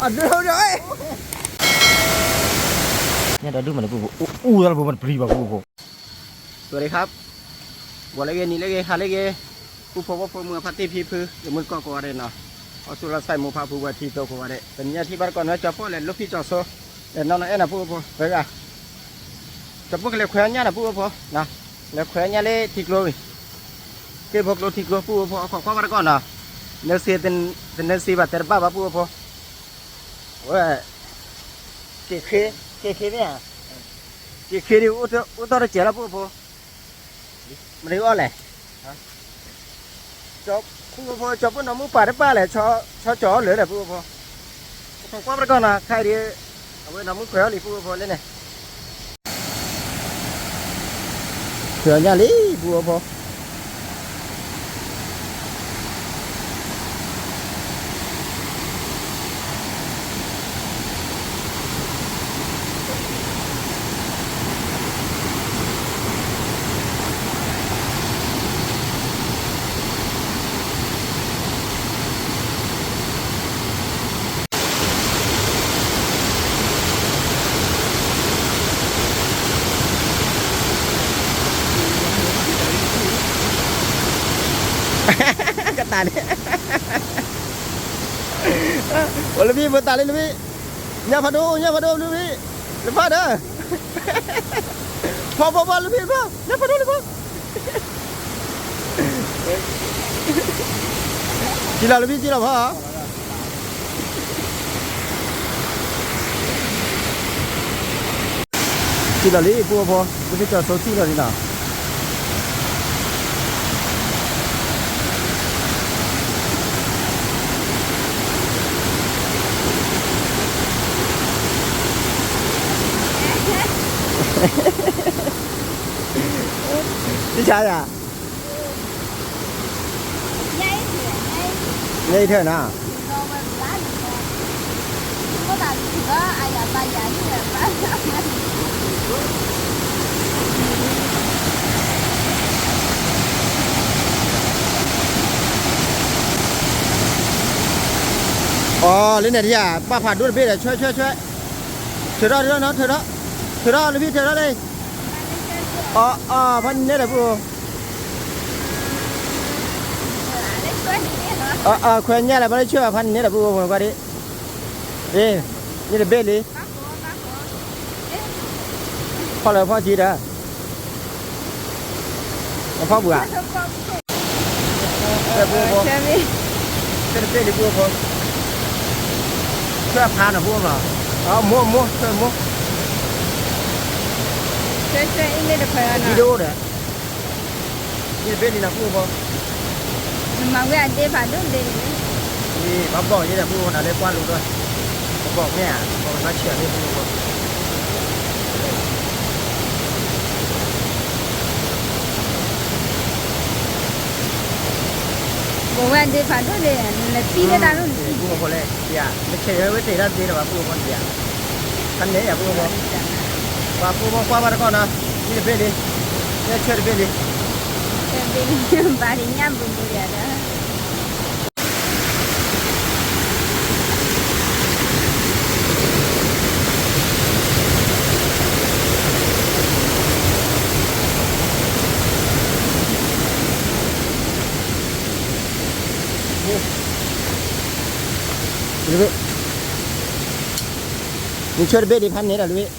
အဒိဒိ ညၣ်တၢ်ဒုးမးန့ၣ် ပုၢ်ဖိ အူအူသးလၢဖိမးတပျံၤဘၣ် ပုၢ်ဖိ. สวัสดีครับ ဂီၤလၢဂ့ၤ နံၤလၢဂ့ၤ ဟါလၢဂ့ၤ ပုၢ်ဖိဝဲၢ်ဖိ မုၢ်အဖါတံၢ်ဖံဖု ယမုၢ်တကိးကိးဂၤဒဲးနီၤ, အိၣ်ဆူၣ်လီၤစဲးမိၢ်ဖါဖုဝဲထံသိကိးဂၤဒဲး, တနံၤအံၤထံၣ်ဘၣ်တကိးနီၤ ကၠီၤပိၢ်လဲၤလိၣ်ဖံကၠီၤစိ လဲၤနီၢ်နီၢ်အဲၣ်နၤ ပုၢ်ဖိ တဂၤ ကၠီၤပိၢ်ကလဲၤခွဲးအီၣ်ညၣ်နီၤ ပုၢ်ဖိ လဲၤခွဲးအီၣ်ညၣ်လၢထံကျိဝံၤ, က့ၢ်ဖိကျိထံကျိ ပုၢ်ဖိ အခီၣ်ခွါဘၣ်တကိးနီၤ, နၢစ့ တနၢစ့ဘၣ်တဲတဘၣ်ဘၣ် ပုၢ်ဖိ, ဝဲ က့ၤခ့ က့ၤခ့မ့ၢ်ဧါ, က့ၤခ့ဒ် အိၣ်တီၢ်တစဲးလီၤ ပုၢ်ဖိ, မနုၤအီၣ်လဲၣ် ပုၢ်ဖိ ကၠီၤပိၢ်နီၢ်မုၣ်ပာ်တပာ်လဲၣ်, ဆီကၠီၤအီၣ်လၢာ်လဲၣ် ပုၢ်ဖိ, အခီၣ်ခွါဘၣ်တကိးနီၤ ခဲအံၤဒ် အဝဲနီၢ်မုၣ်ခွဲးအီၣ်လံ ပုၢ်ဖိလၢန့ၣ် ခွဲးအီၣ်ညၣ်လံ ပုၢ်ဖိ. ကတၢၢ်န့ၣ် အိၣ်လၢဖံ ဖိတၢ်လံလၢဖံ, ညၣ်ဖးဒိၣ် ညၣ်ဖးဒိၣ်လၢဖံ, လၢဖးဒီး ဖီဖီဖီလၢဖံဖီ ညၣ်ဖးဒိၣ်လၢဖီ စံၣ်လီၤလၢဖံ စံၣ်လီၤဖီ စံၣ်လီၤလံ ပုၢ်ဖိ, လၢဖံကၠီၤစိစံၣ်လီၤလံနီၤ. တၢ်ဆါယၤ ညၣ်အံၤထၢၣ်နီၤ. အီ လၢန့ၣ်တယၤ ပာ်ဖးဒိၣ်တဘ့ၣ်ဒီး ဆွဲဆွဲဆွဲ, ထုးထီၣ်ထုးထီၣ်နီၤ ထုးထီၣ်, ထုးထီၣ်လၢဖံထုးထီၣ်လံ. အီ အီ ဖဲန့ၣ်ဒီးပုၢ် အီ အီ ခွဲးညၣ်လၢဘၣ်လၢဆှၢဘၣ်ဖဲန့ၣ်ဒီးပုၢ်ဖိ ကွၢ်ဒံး, အ့ န့ၣ်တဘ့ၣ်လံ. ဖီၣ်လၢဖီၣ်ကံဒီး ဖီၣ်ပှၤ ဆၢတဘ့ၣ်လံပုၢ်ဖိ, ဆှၢဖးနီၤပုၢ်ဖိ, မိၢ်မိၢ်ဆှၢမိၢ်, ဆှၢဆှၢအံၤန့ၣ်တခွဲးအီၤနီၤ, ဒ်ဒီး န့ၣ်တဘ့ၣ်လံနီၤပုၢ်ဖိ, နမၤဝဲအဒ့ဖးဒိၣ်ဒ့န့ၣ်, ဘၣ်ဘီၣ်ယဲဒီးပုၢ်ဖိ နၤလၢကွၢ်လိဒီး, ဘၣ်ဘီၣ်မ့ၢ်ဧါ, ဘီၣ်ဘၣ်ဆၢန့ၣ်ပုၢ်ဖိ ပဝဲဒ့ဖးဒိၣ်ဒ့ နလဲၤသံလၢတၢ်ဒိၣ်န့ၣ် ပုၢ်ဖိလဲၣ်, နဆဲးဝဲဝဲတ့ၢ်တၢ်ဒ့ဒီးဘၣ်ပုၢ်ဖိန့ၣ်ယါ, ဖဲန့ၣ်ယါပုၢ်ဖိ, ပှၤပုၢ်ဖိကွၢ်ဘၣ်တကီၢ်နီၤ, မ့ၢ်တဘ့ၣ်လံ, မ့ၢ်ဆၢတဘ့ၣ်လံ, ဘၣ်ဒ့ညၣ်ဘူးဒ့ယါဒီး မ့ၢ်ဆၢတဘ့ၣ်ဒံးဖးန့ၣ်ဒီးတဘ့ၣ်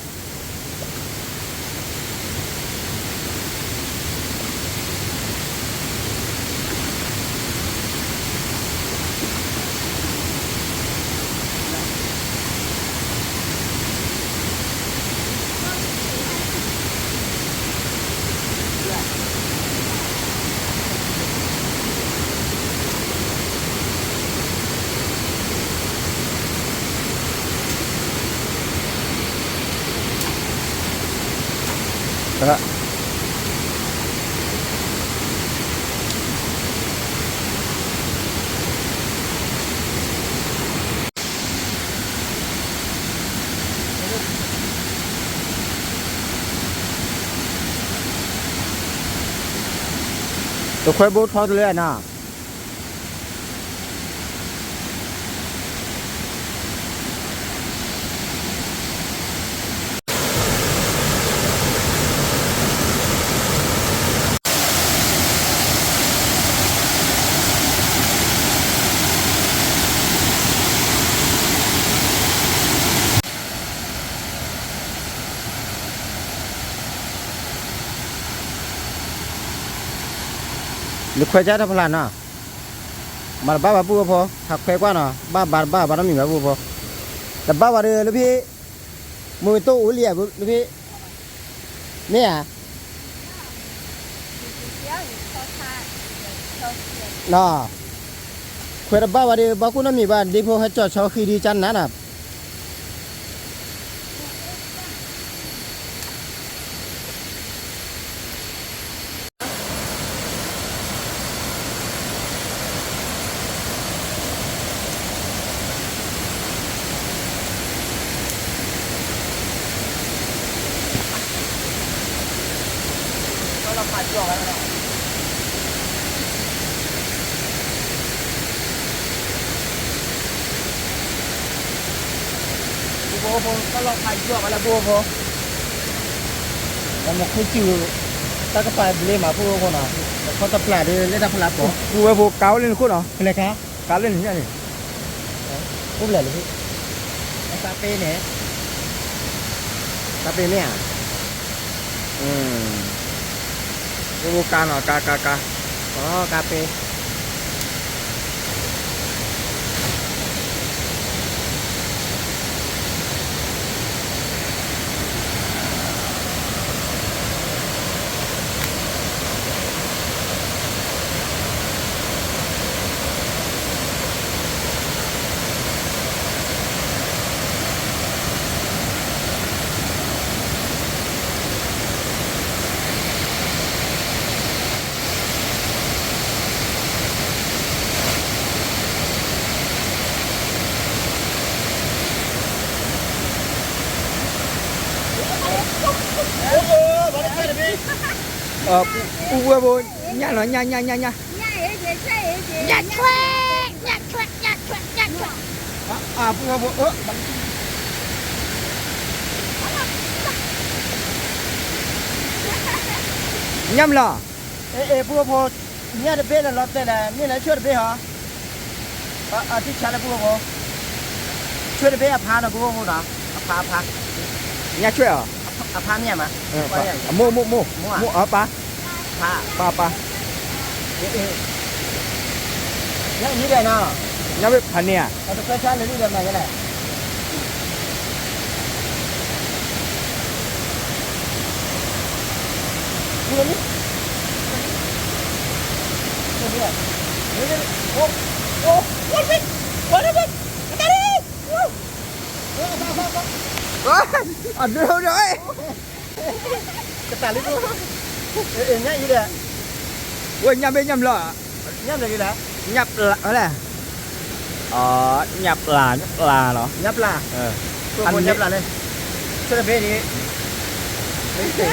တခွဲဘိထီတလဲနီၤ. လၢခွဲးဆါတၢ်ဖျါနီၤ, မၤတဘၣ်ဘၣ်ပုၢ်ဝဲၢ်ဖိ, ဟးခွဲးကွၢ်နီၤ, ဘၣ်ဘၣ်တဘၣ်ဘၣ်နီတမံၤဘၣ်ပုၢ်ဝဲၢ်ဖိ, တဘၣ်ဘၣ်ဒီးလၢဖဲ, မ့ၢ်ဝဲတအိၣ်လံဧါလၢဖဲ, မ့ၢ်ဧါ, ခွဲးတဘၣ်ဘၣ်ဒီး ဘၣ်ကိၣ်နီတမံၤဘၣ် ဒ့ဖိဟဲကၠီၣ်ဆီဃံဒုကၢ်နၤနီၤ. ပုၢ်ဖိ တၢ်လီၢ်ဖးယိၣ်ဘၣ်လၢပုၢ်ဖိ, မ့ၢ်ခိၣ်စူၢ်, တၢ်ကပၤဘျ့မးပုၢ်ဖိနီၤ, ခီတဖျးဒီးလၢတၢ်ဖျါပိာ်, ပုၢ်ဝဲၢ်ဖိကါအိၣ်လၢနခိၣ်နီၤ, ဖဲလဲၣ်ကါ, ကါလၢနညါန့ၣ်, အိၣ်ဖဲလဲၣ်လၢ, တၢ်ပ့ၤန့ၣ်, တၢ်ပ့ၤမ့ၢ်ဧါ, ပုၢ်ဖိကါနီၤ ကါ ကါ ကါ, အကါပ့ၤ ပုၢ်ဝဲၢ်ဖိ, ညၣ်လီၤ ညၣ် ညၣ် ညၣ် ညၣ်, ညၣ်ထွဲ, ညၣ်ထွဲ, ညၣ်ထွဲ, ညၣ်ထွဲ, ပုၢ်ဝဲၢ်ဖိ, ညၣ်မလီၤ, ပုၢ်ဝဲၢ်ဖိ, ညၣ်တဘ့ၣ်လၢလီၤတဲာ်ဒီး မ့ၢ်လၢဆွဲၣ်တဘ့ၣ်ဟီ အတံၢ်ဆါလၢပုၢ်ဖိ, ဆွဲၣ်တဘ့ၣ်အဖါနီၤ ပုၢ်ဖိနီၤ, အဖါ အဖါ, ညၣ်ဆွဲၣ်ဧါ, အဖါမ့ၢ်မး, မိၢ် မိၢ် မိၢ် မိၢ်အပၢ်, ပၢ် ပၢ်, ညၣ်အံၤဒဲးနီၤ, ညၣ်ဘ့ၣ်ဖးန့ၢ်ဧါ, အတခွဲးဆါလၢာ်လံဒီးမၤယလဲၣ် အဒိဒီး, ကတၢၢ်လံ, ညၣ်အံၤဒီး, ဝဲညၣ်ဘ့ၣ်ညၣ်မလီၤ, ညၣ်ဘ့ၣ်လံ, ညၣ်ပျၢ်လဲၣ်, ညၣ်ပျၢ် ညၣ်ပျၢ်လီၤ, ညၣ်ပျ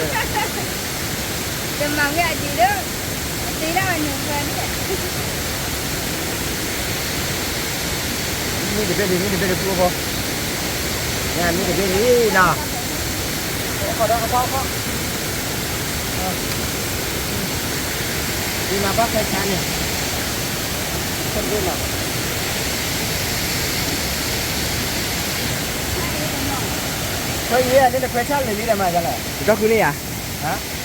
ၢ်, ညၣ်ပျၢ်လံ, ဆွဲၣ်တဘ့ၣ်န့ၣ်, တမၤဝဲအဒံးလၢ, အဒံးလၢအနုၤခွဲန့ၣ် မ့ၢ်တဘ့ၣ်လံ မ့ၢ်တဘ့ၣ်လံ ပုၢ်ဖိ, မ့ၢ်တဘ့ၣ်လံနီၤ, ဒ်မၤဘၣ်ခွဲးဆါန့ၣ်, တဘ့ၣ်နီၤ, ခွဲးအံၤန့ၣ် တခွဲးဆါလၢာ်လံဒီးမၤယလဲၣ်, ကၠီဃုန့ၣ်ယါ,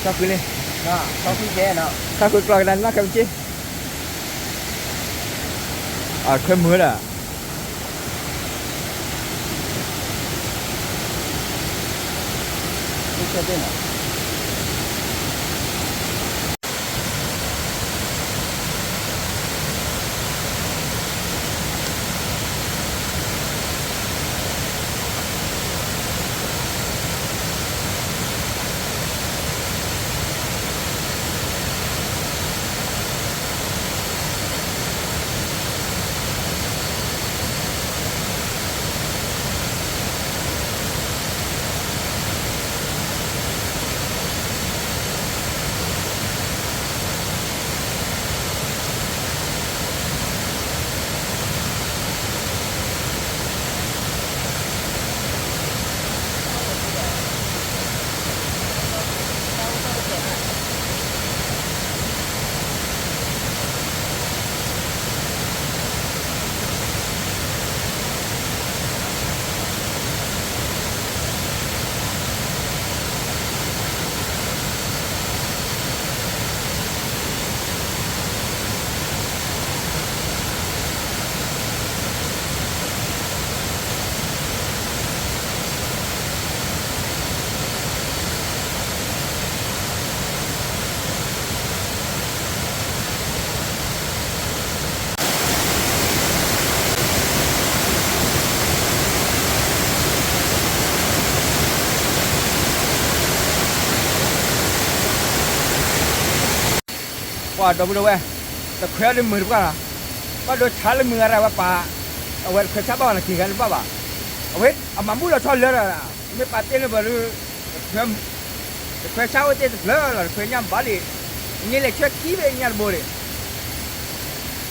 ကၠီဃုန့ၣ်, ကၠီဃုကျဲနီၤ, ကၠီဃုကျီကဒါနီၢ်ခဲမုၢ်ဆ့ၣ် အခွဲးမုာ်ဒီး, ဒီပုၢ်ဒီဝဲၢ်, တခွဲးအီၤဒ်မုာ်တပှၢ်လီၤ. ဘၣ်ဒိဆါလၢမုာ်အရၣ်ဝဲပာ်, အဝဲတခွဲးဆါဘၣ်အီၤန့ၣ်က့ၤဂၤတဘၣ်ဘၣ်. အဝဲအမၤဘူၣ်လီၤဆီလၢာ်ဒီး, မ့ၢ်ပာ်တ့ၢ်လၢပှၤလၢ တခွဲးဆါအိၣ်တ့ၢ်တဖျၢၣ်လီၤ, တခွဲးညၣ်ဘၣ်လံ, န့ၢ်လဲၤဆှၢခံဘ့ၣ်ညၣ်တဘိလံ.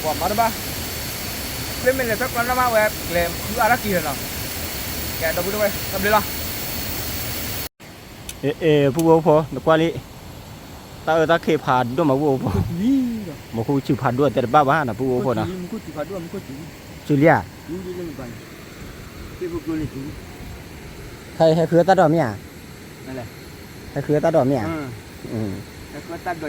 ပှၤမၤတဘၣ်, ဖဲမ့ၢ်လဲၤသီကျီနီၣ်မးဝဲကျဲဃုအါထီၣ်က့ၤလီၤနီၤ. ကဲဒီပုၢ်ဒီဝဲၢ် တၢ်ဘျုးလီၤ. အ့ ပုၢ်ဖိဖိ နကွၢ်လံ, တၢ်အၢတၢ်ခ့ဖးဒိၣ်မး ပုၢ်ဖိဖိ, မူခိၣ်စူၤဖးဒိၣ်တဲတဘၣ်ဘၣ်နီၤ ပုၢ်ဖိဖိနီၤ. စူၤလံဧါ, ဟဲဃုအတၢ်ဒိးမ့ၢ်ဧါ, ဟဲဃုအတၢ်ဒိးမ့ၢ်ဧါ, မ့ၢ်သ့ၣ်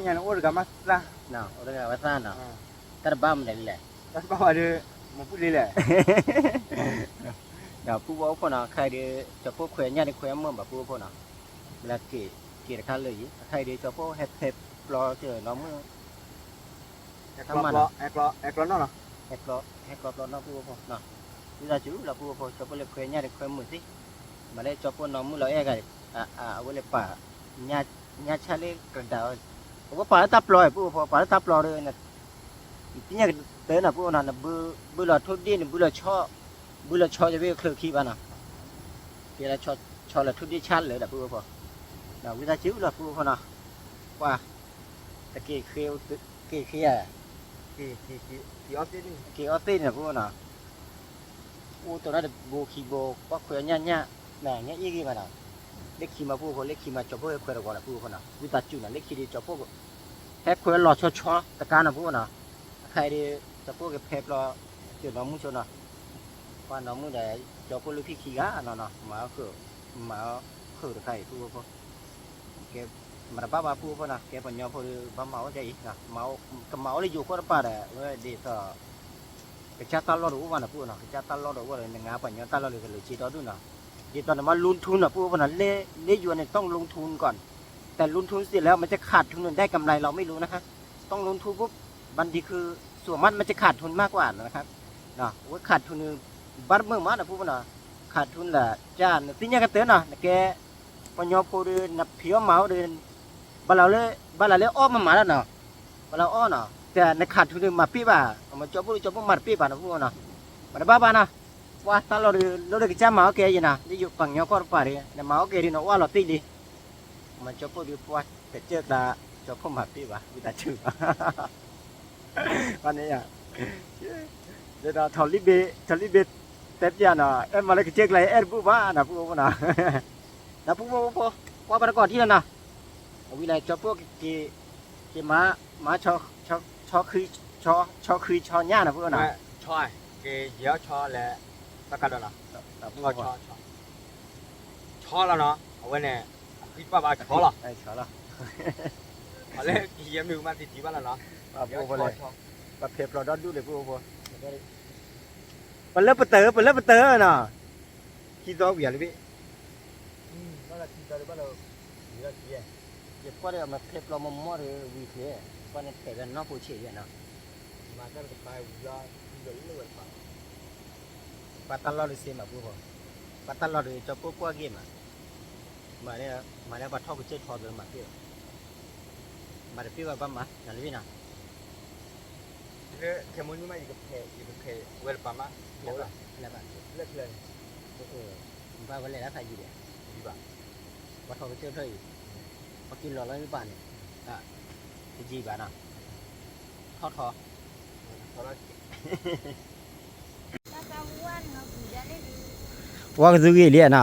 ညါန့ၣ်အိၣ်တဂၤမးသၣ်, အိၣ်တဂၤဝဲသၣ်နီၤ, တၢ်တဘၣ်မနုၤလဲၣ်, တၢ်တဘၣ်ဝဲဒီး မၤဘူၣ်လံလဲၣ်. ဒီးပုၢ်ဖိဖိနီၤ ခဲအံၤဒီး ကၠီၤဖိခွဲးညၣ်ဒီးခွဲးမုာ်ဘၣ် ပုၢ်ဖိနီၤ, မ့ၢ်လၢက့ၤတခါလၢာ်အံၤ ခဲအံၤဒီး ကၠီၤဖိဟဲဖဲပျီကနီၤမုၣ် ဟဲကျီနီၤ, ဟဲကျီပျီနီၤ ပုၢ်ဖိဖိနီၤ. ဝံသးစူၤလီၤ ပုၢ်ဖိဖိ ကၠီၤဖိလၢခွဲးညၣ်ဒီးခွဲးမုာ်သ့, မ့ၢ်လၢကၠီၤဖိနီၤမုၣ်လီၤအဲၣ်ဂၤ, အဝဲလၢပာ် ညၣ်ဆါလၢကရဒါ, အဝဲပာ်လၢတၢ်ပျီ ပုၢ်ဖိ ပာ်လၢတၢ်ပျီဒီး နသ့ၣ်ညါကတၢၢ်နီၤ ပုၢ်ဖိနီၤ, နဘုလီၤထိၣ်ဒ့ၣ် နဘုလီၤဆီ, ဘုလီၤဆီယဘ့ၣ်ချၢခံဘၣ်နီၤ, ကဲလၢဆီလီၤထိၣ်ဒ့ၣ်ဆါလၢာ်ဒီး ပုၢ်ဖိ, ဝံသးစူၤလီၤ ပုၢ်ဖိနီၤ, ကွၢ် တက့ၤဃ့, က့ၤဃ့ဧါ, က့ၤအီသ့ၣ်န့ၣ် ပုၢ်ဖိနီၤ. အိၣ်တနီၤတဘိခံဘိ ကွၢ်ခွဲးညၣ်ညၣ်, ညၣ်အ့ၣ်ဂ့ၤဘၣ်နီၤ, လၢခံမး ပုၢ်ဖိ လၢခံမး ကၠီၤဖိဟဲခွဲးတဝီလီၤ ပုၢ်ဖိနီၤ, ဝံသးစူၤနီၤ လၢခံဒီးကၠီၤဖိ ဟဲခွဲးလီၤဆီဆီတကါနီၤ ပုၢ်ဖိနီၤ, အခါအံၤဒီး ကၠီၤဖိကဖဲပျီ, ကၠီၤနီၤမုၣ်ဆိနီၤ, ပှၤနီၤမုၣ်ဒီး ကၠီၤဖိလၢခံခံဂၤနီၤနီၤ, မၤအီၣ်, မၤအီၣ်ခုၣ်တခါအံၤ ပုၢ်ဖိဖိ ကဲ, မၤတဘၣ်ဘၣ် ပုၢ်ဖိနီၤ, ကဲပှၤကညီဖိဒီး ဘၣ်မၤအီၣ်ဒ်အံၤ, ကမၤအီၣ်လၢယိၤဃီတပၤဒီး အဝဲဒ်သိး ကစၢ်တၢ်လီၢ်တအိၣ်ဘၣ်နီၤ ပုၢ်ဖိနီၤ, ကစၢ်တၢ်လီၢ်တအိၣ်ဘၣ်ဒီး နငါပှၤကညီတၢ်လီၢ်ဒီး ကလၢၤစ့တီဒူၣ်နီၤ, ဒ်သိးနမၤ လူထူနီၤ ပုၢ်ဖိနီၤ, လၢယိၤန့ၣ် ต้องลงทุนก่อน, แต่ လူထူ เสร็จแล้ว มันจะขาดทุนได้กำไรเราไม่รู้นะคะ, ต้องลงทุนปุ๊บ บางทีคือ ส่วนมากมันจะขาดทุนมากกว่านะคะ, အဝဲ ขาดทุน ဘၣ်တမုာ်မးနီၤ ပုၢ်ဖိနီၤ, ขาดทุน လၢ ကၢ် နသ့ၣ်ညါကတၢၢ်နီၤ နကဲ ပှၤကညီဖိဒီး နဖံးအီၣ်မၤအီၣ်ဒီး ဘၣ်လၢ, ဘၣ်လၢလၢအီၣ်မၤမၤလီၤနီၤ, ဘၣ်လၢအီၣ်နီၤ, တဲန ขาดทุน ဒီး မၤပ့ၢ်ဘၣ်, မ့ၢ်ကၠီၤဖိဒီးကၠီၤဖိမၤတပ့ၢ်ဘၣ်နီၤ ပုၢ်ဖိနီၤ, မၤတဘၣ်ဘၣ်နီၤ, ပှၤတၢ်လီၢ်ဒီး လီၤဒီးကစၢ်မၤအီၣ်ကဲယံၤနီၤ, လၢယိၤပှၤကညီကီၢ်တပၤဒီး နမၤအီၣ်ကဲဒီး နအီၣ်လီၤတံၢ်လံ, မ့ၢ်ကၠီၤဖိဒီး ပှၤတကၢၢ်ကျါ ကၠီၤဖိမၤပ့ၢ်ဘၣ် ဝံသးစူၤ န့ၣ်, ဒီး ထီၣ်လံဘ့ၣ် ထီၣ်လံဘ့ၣ် တဲပျၢ်နီၤ အဲၣ်မၤလၢကစၢၢ်ကျါ အဲၣ်တဘူၣ်ဘၣ်နီၤ ပုၢ်ဖိနီၤ, ဒီးပုၢ်ဖိဖိ ကွၢ်ဘၣ်တကီၢ်ထံလီၤနီၤ, အဝံၤလၢကၠီၤဖိက့ၤ, က့ၤမၤ, မၤ, ဆီ, ဆီ, ဆီခွံဆီညၣ်နီၤ ပုၢ်ဖိနီၤ, ဆီ, က့ၤယဲၤအီၣ်ဆီလဲၣ်, တၢ်ကါဒီးနီၤ, ဆီ, ဆီလီၤနီၤ အဝဲန့ၣ်, အဃံပၢ်ဘၣ်ဆီလီၤ, အလၢကယဲၤမ့ၢ်မးသံတံၢ်ဘၣ်လီၤနီၤ, ပှၤဖဲပျီဒီဒူၣ်လၢပုၢ်ဖိ, ပလၢပတၢၢ် ပလၢပတၢၢ်နီၤ, ခံသီဝံၤလံဘ့ၣ်, ဘၣ်လၢခံသီဒီးဘၣ်လၢ, ယကွၢ်ဒီးမ့ၢ်ဖဲပျီမီၢ်မီၢ်ဒီးဝံၤချ့, ကွၢ်န့ၣ်ဖဲးဝဲနီၢ်ဖိဆံးယဲနီၤ, မၤတၢ်တကပၤဝံၤလီၤ, ပှၤတၢ်လီၢ်ဒီးစ့မးပုၢ်ဖိ, ပှၤတၢ်လီၢ်ဒီးကၠီၤဖိကွၢ်ဂ့ၤမး, မၤ, မၤလၢပှၤထီၣ်ကစၢၢ်ထီသ့မၤပ့ၢ်ဘၣ်, မၤတပ့ၢ်ဘၣ်ဘၣ်မး နလၢဘ့ၣ်နီၤ, လၢခဲမုၢ်နံၤမး ယကဖဲးဝဲတပၤမး, လၢ, လၢ, ဘၣ်ဝဲလဲၣ်လၢဖးယံၤ, ယံၤဘၣ်, ပှၤထီၣ်ကစၢၢ်ထီၣ်အံၤ, ပှၤက့ၤလီၤလီၤမ့ၢ်ပာ်န့ၣ်, တယံၤဘၣ်နီၤ, ထီၣ်ထီၣ် ဝါကသုဂ့ၤလံနီၤ,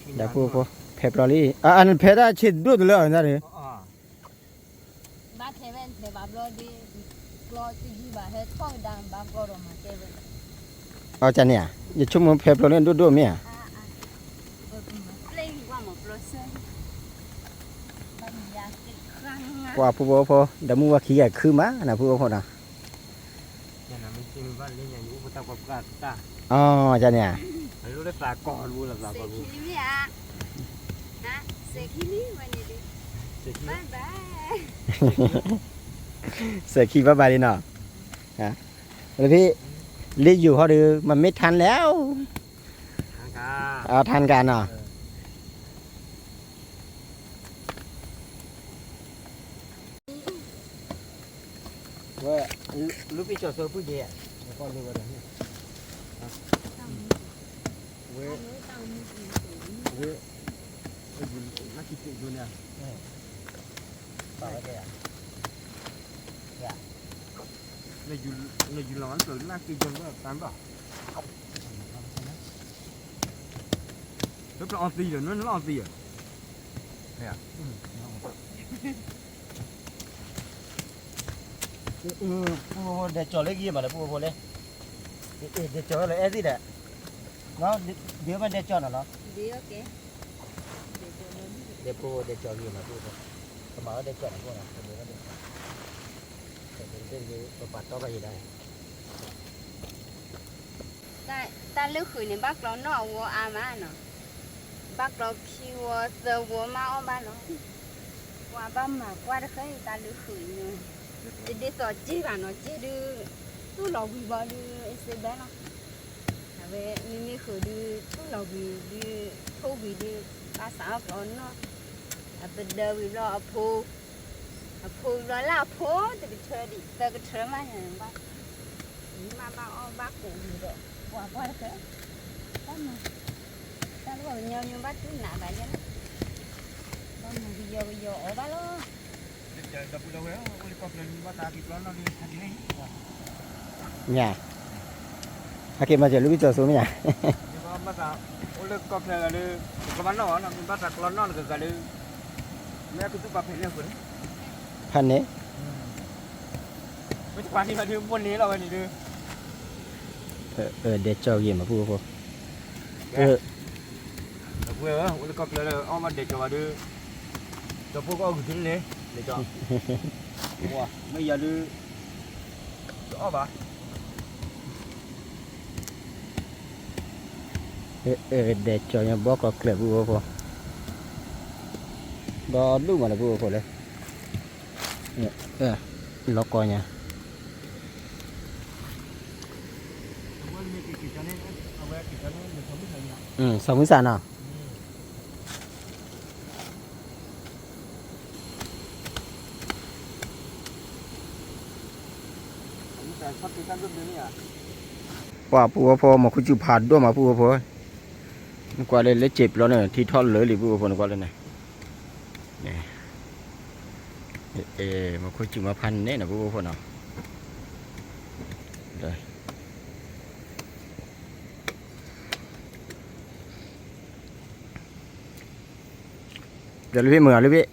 ဒီပုၢ်ဖိ, ဖဲပျီလံ, အဖဲတၢ်ဆ့ဒိၣ်တလၢအီၤန့ၣ်, ဘၣ်ထဲဝဲဖဲဘၣ်ဘျီဒီး, ကျီတယံၤဘၣ် ဟဲထီၣ်ကဒါဘၣ်ကျီဒီးမၤတဲဝဲ, အန့ၣ်ဧါ, ယဆိကမိၣ်ဖဲပျီလၢဒိၣ်ဒိၣ်မ့ၢ်ဧါ, ကွၢ်ပုၢ်ဖိဖိ, ဒီမုၢ်ဝါခံဂၤခုမးနီၤ ပုၢ်ဖိဖိနီၤ အန့ၣ်ဧါ, စဲးခံဘၣ်ဘၣ်လံနီၤ, လၢဖဲ, လၢယိၤဟီဒီး မ့မ့ၢ်ထါလဲၣ်, ထါ အထါနကနီၤ ဝဲ လူပံၤကၠီၤစိပုၢ်က့ၤ ကီၢ်လၢဝဲဒီး ဝဲ ဝဲ လၢကံၢ်ပ့ၤယိန့ၣ် ပာ်ဝဲကဲ နယူၤလီၤလၢကၢၢ်လၢက့ၤယိၤလၢတၢ်ဘၣ် လၢပျၢၤအီသံးဒီး နလီၤအီသံးဧါ ပူဖိဒဲးကၠီၤလၢဂ့ၤမးဒီး ပူဖိလဲၣ် ဒဲးကၠီၤလၢအဲၣ်သ့ၣ်ဒီး ဒ်မ့ၢ်ဒဲးကၠီၤနီၤလီၤ ဒဲးဖိဒဲးကၠီၤဂ့ၤမး ပူဖိ ကမၤဝဲဒဲးကၠီၤနီၤ ပူဖိ ပဒဲးဝဲဒဲးကၠီၤ ပပာ်တီဘၣ်ယံၤဒၣ် တၢ်လၢဃုာ်န့ၣ် ဘၣ်ကျီနီၣ်အဝီအါမးနီၤ, ဘၣ်ကျီခံဝီသၢဝီမးအီၣ်ဘၣ်လီၤ. ပှၤဘၣ်မၤကွၢ်တဃဲအံၤ တၢ်လၢဃုာ်အံၤ, တဒ်သိးစ့ဘၣ်နီၤ, စ့ဒုး တူၢ်လီၤဝံၤဘီဒုး အစ့ဘဲလီၤ. အဝဲမ့မ့ၢ်ဃုာ်ဒုး တူၢ်လီၤဝံၤဒုး ထိၣ်ဝံၤဒုး ဘၣ်စးအီၣ်ကျီနီၣ်, အပဒၢဝံၤဘျီ အဖိ အဖိဘျီလၢအဖိတကထၢဒံး သၢကထၢမးန့ၣ်ဘၣ်, မ့ၢ်ဘၣ်အီၣ်ဘၣ်ကိးဝံၤဒီး ပှၤကွၢ်တဃဲ, ဘၣ်မၤ, တၢ်လၢပှၤကညီမ့ၢ်ဘၣ်တူၢ်နးဘၣ်ယဲလီၤ, ဘၣ်မၤကယီကယီအီၤဘၣ်လီၤ. မ့ၢ်ဧါ, ဟဲက့ၤမၤစၢၤလူၤဘံၣ်စီၤစိမ့ၢ်ဧါ, အိၣ်လၢကီၢ်ချၢဂၤလၢ ကဘၣ်နီၣ်ဘၣ်နီၤ မ့ၢ်ဘၣ်တၢ်ကျီနီၣ်တဂၤဂၤလၢ မ့ၢ်အကသူၣ်ပာ်ဖဲးလၢအဃုာ်န့ၣ် ဖးန့ၣ် မ့ၢ်တပာ်န့ၢ်ဘၣ်ဒုး ဘိန့ၣ်လီၤဝဲန့ၣ်ဒုး ဒဲးကၠီဂ့ၤမး ပူဖိ အဝဲအိၣ်လၢကီၢ်ချၢဒီး အီၣ်ဘၣ်ဒဲးကၠီဘၣ်ဒုး ကၠီဖိကအီၣ်ဂုာ်တုၤန့ၣ် ဒဲးကၠီ, မ့ၢ်ယၤဒုး တအီၣ်ဘၣ် ဒဲးကၠီညါဘီကီၢ်ချၢ ပူဖိ ဒီဒူၣ်မးလၢ ပူဖိလဲၣ်, လီၤကီညါ စီၤမုၢ်စၢ်နီၤ ပှၤပူဖိ မီၤခိၣ်စူၤဖးဒိၣ်မး ပူဖိ, နကွၢ်လၢလၢစဲးပျီန့ၣ် ထံထီၣ်လၢာ်လံ ပူဖိ နကွၢ်လၢန့ၣ်, မီၤခိၣ်စူၤမးဖးန့ၣ်နီၤ ပူဖိနီၤ ဒီးလၢဘ့ၣ်မုာ်ဂၤလၢဘ့ၣ်,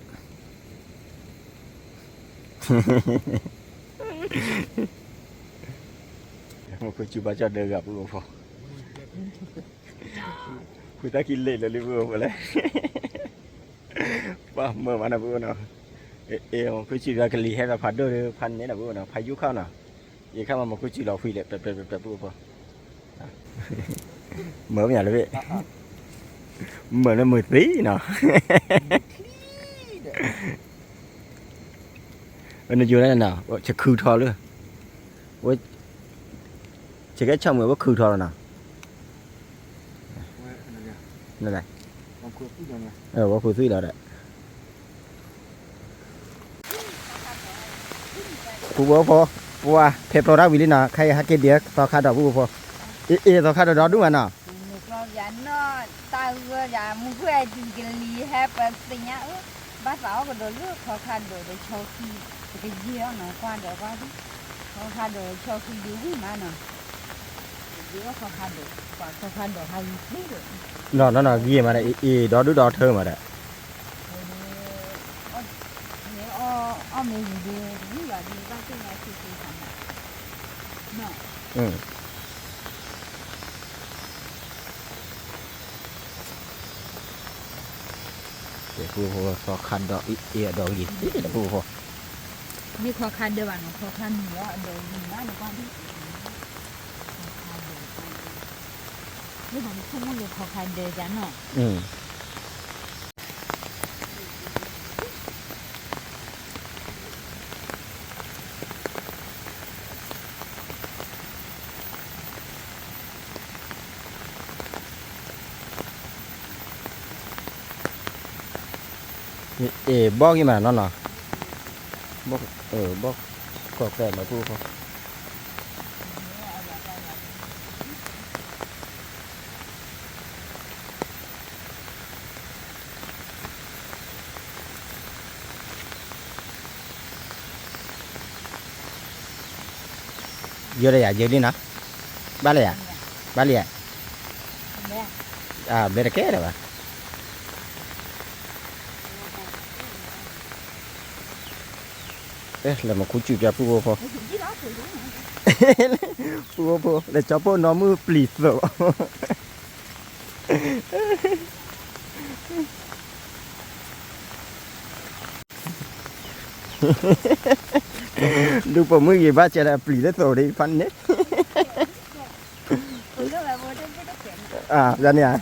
မီၤခိၣ်စူၤဘၣ်ကၠီၣ်ဒၢဂၤ ပူဖိ, ဖုသၣ်ခံလ့ၣ်လၢလံ ပူဖိလဲၣ်, ပှၤမုာ်မးနီၤ ပူဖိနီၤ, မီၤခိၣ်စူၤဒီးကလံၤဟဲဒီးဖးဒိၣ်ဒီး ဖးန့ၣ်နီၤ ပူဖိနီၤ ဖးယူၢ်ခီနီၤ, ယခါမး မီၤခိၣ်စူၤလီၤဖှံလဲၣ် ပျဲပျဲပျဲပျဲ ပူဖိ မုာ်မးလၢဘ့ၣ်, မုာ်လၢမုာ်သံနီၤ, နယိၤန့ၣ်နီၤ ဆခုထီၣ်လၢ, ဝဲ, ဆကဲဆီၣ်မုာ်ဝဲခုထီၣ်လီၤနီၤ, ဝဲခိၣ်သွံၣ်လီၤဒီး ပူဖိဖိ, ပှၤဖဲဖျိတၢ်ဝံၤလံနီၤ ခဲအံၤဟဲက့ၤဒံးသီခါဒီး ပူဖိဖိ, အ့ၣ်အ့ၣ် သီခါဒီးဒီဒူၣ်မးနီၤ, တၢ်ဂၢၢ်ယၤနီၢ်တၢ်ဂၢၢ်ယၤ မူခိၣ်အဲၣ်ဒုးကလံၤဟဲပသ့ၣ်ညါအၢ, ဘၣ်သးအီၣ်ကဒီးလၢခီခါဒီးဒီးဆီဃံ, တကယဲၢ်အီၤနီၤ ကွၢ်ဒီးကွၢ်ဒံး, ခီခါဒီးဆီဃံဒုးဝံၣ်မးနီၤ, တကယဲၢ်အီၤခီခါဒီး, ပှၤခီခါဒီးဟးဂံၢ်သ့ဒီး, နီၤနီၤနီၤ ဂံၢ်မးဒီး အ့ၣ်အ့ၣ် ဒီဒူၣ်ဒီထၢမးဒီး အီၣ်မ့ၢ်ဂ့ၤဒီး တဝံၣ်ဘၣ်ဒီး ဘၣ်သ့ၣ်ညါဆံးဆံးဆံးဆံး, ပူဖိ သီခါဒီးအ့ၣ်အ့ၣ် အဒီးဂ့ၤသ့ဒီး ပူဖိ, မ့ၢ်ခီခါဒၢးဘၣ်နီၤ ခီခါမံၤလီၤ အဒီးဂ့ၤမးန့ၣ်ကွၢ်ဒံး, ခီခါဒၢး, မ့ၢ်ဘၣ်နဆိကမိၣ်လၢခီခါဒၢးယၤနီၤ ပ အ့ၣ် ဘီၣ်ဂ့ၤမးနီၢ်နီၢ်, ဘီၣ်, ဘီၣ်ကီၢ်ကျဲမး ပုၢ်ဖိ, ယိၤဒီးယၤ ယိၤလံနီၤ, ဘၣ်လၢယၤ, ဘၣ်လံယၤ, ဘျဲတကဲလၢၤဘၣ်. လဲၤမၤခူစူၣ်ပၠးပုၢ်ဖိ, ပုၢ်ဖိ လဲၤကၠီပိၢ်နီၢ်မုၢ်ပျံၤသိး. ဒူပိာ်မုၣ်ဂ့ၤဘၣ်စဲဒီးအပျံၤလၢသိးဒ်ဖးန့ၣ်, ယၤန့ၣ်ဧါ.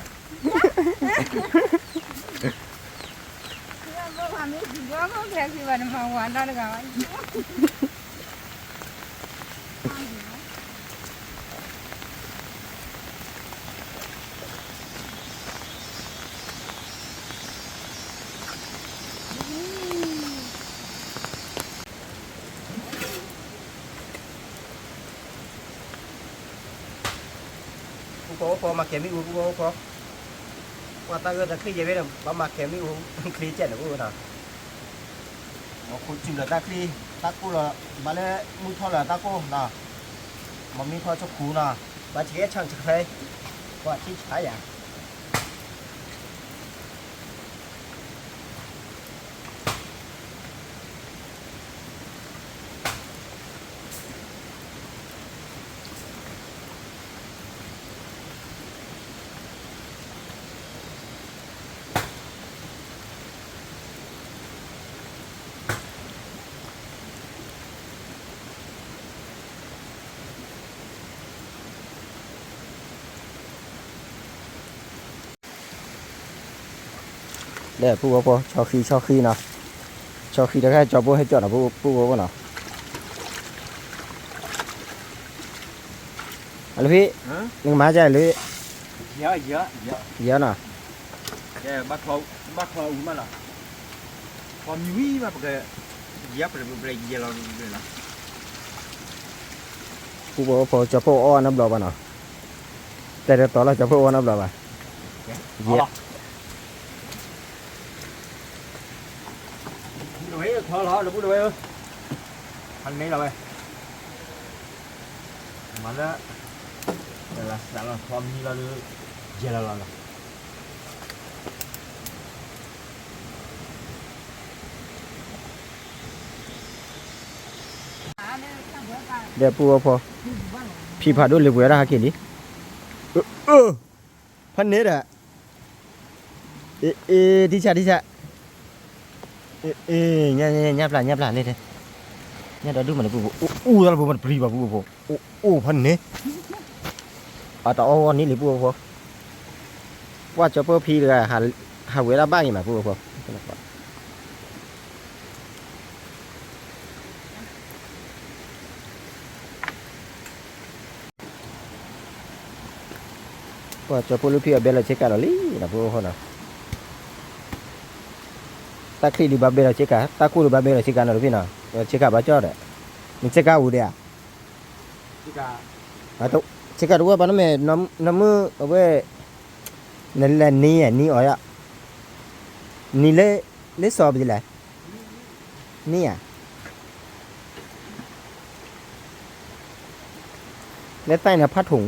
ပုၢ်ဖိ မၤကဲၤမ့ၣ်အူ ပုၢ်ဖိ, ပှၤတၢ်ဂၢၢ်တၢ်ချံယဲၢ်ဘ့ၣ်ဒီး ဘၣ်မၤကဲၤမ့ၣ်အူ ချ့ကဲးန့ၣ် ပုၢ်ဖိနီၤ. မၤခူစူၣ်လၢတၢ်ချံ, တၢ်ကိၢ်လီၤ, ဘၣ်လၢမုၢ်ထီၣ်လၢတၢ်ကိၢ်နီၤ, မၤမ့ၢ်ထီၣ်ဆိခူနီၤ, ဘၣ်ဆဲးဆၣ်ဆဲး, ပှၤထံၣ်ဆါယၤ. ဒီးပုၢ်ဖိ ဆီဃံဆီဃံနီၤ, ဆီဃံတခါ ကၠီပိၢ်ဟဲကၠီၣ်နီၤ ပုၢ်ဖိနီၤ. အလၢဖံ, နကမၤကလဲၣ်, ယဲနီၤ, ဘၣ်ချီအူမးလီၤ, ချီမံဝံၤမး ပက, ယဲပျဲၢ်ပျဲၢ်ယဲလီၤပျဲၢ်လီၤ. ပုၢ်ဖိ ကၠီပိၢ်အီၣ်နီတဘျီဘၣ်နီၤ, တဲတတီၤလီၤ ကၠီပိၢ်အီၣ်နီတဘျီဘၣ်, ယဲ လီၤ, လီၤဝဲ, ဖးန့ၢ်လီၤဝဲ, မၤလၢ, လၢစးလီၤ ချီမံလီၤဒီး, ယဲလီၤလီၤလီၤ. ဒီးပုၢ်ဖိ, ဖံဖးဒိၣ်လၢပှဲၤဝဲဒၣ်ဟဲက့ၤလံ, ဖးန့ၢ်ဒီး, အ့ အ့ ထံဆး ထံဆး, အ့ အ့ ညၣ်ပျၢ် ညၣ်ပျၢ်န့ၣ်, ညၣ်ဒီဒူၣ်မးန့ၣ် ပုၢ်ဖိ, အိၣ်တၢ်လၢပှဲၤမးတပျံၤဘၣ် ပုၢ်ဖိ, အိၣ်ဖးန့ၢ်, အတၢ်အီၣ်ဝဲန့ၣ်လံ ပုၢ်ဖိ, ပှၢ်ကၠီပိၢ်ဖံတဂၤ, ဟးဝဲဒၣ်ဘၣ်ဂ့ၤမး ပုၢ်ဖိ. ပှၢ်ကၠီပိၢ်လၢဖံအဘဲလီၤဆ့ကၤလီၤလံနီၤ ပုၢ်ဖိနီၤ, တၢ်ချံဒုးဘၣ်ဘဲလီၤဆ့ကၤ တၢ်ကိၢ်ဒုးဘၣ်ဘဲလီၤဆ့ကၤနီၤ တဖံနီၤ, ဆ့ကၤဘၣ်ကၠီၣ်ဒီး, နဆ့ကၤအိၣ်ဒံးဧါ, ဆ့ကၤတဝဲၢ်ဘၣ်နမဲာ်, နမုၢ်အဝဲ, နလဲၤနံၤဧါ နံၤအီၤယါ, နံၤလၢ, လၢစီၤပဒ်လဲၣ်, နံၤဧါ လၢသၣ်န့ၣ်ဖးထူၣ်,